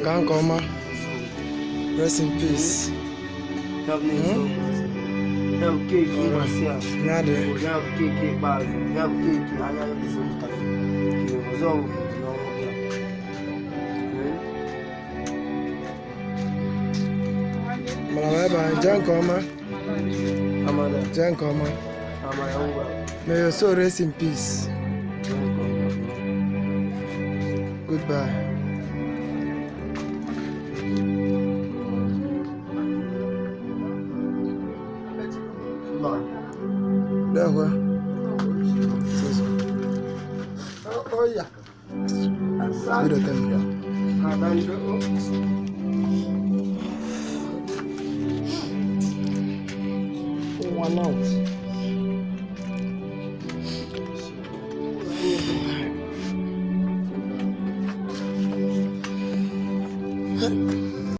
Gaa nke ọma. Rest in peace. Ya bụ n'eziokwu. Ya bụ keeki ụbọchị a. Ya dị. Ya bụ keeki ikpeazụ. Ya bụ keeki anya ya bụ pụtara. Ọzọ bụ n'ọnwụ gị a. Mara bye bye. Jee nke ọma. Amara. Jee nke ọma. Amara ngwa. May your soul rest in peace. Goodbye. Mba. Dekwe. Oh ya. Bidote m. Ada ndị One out.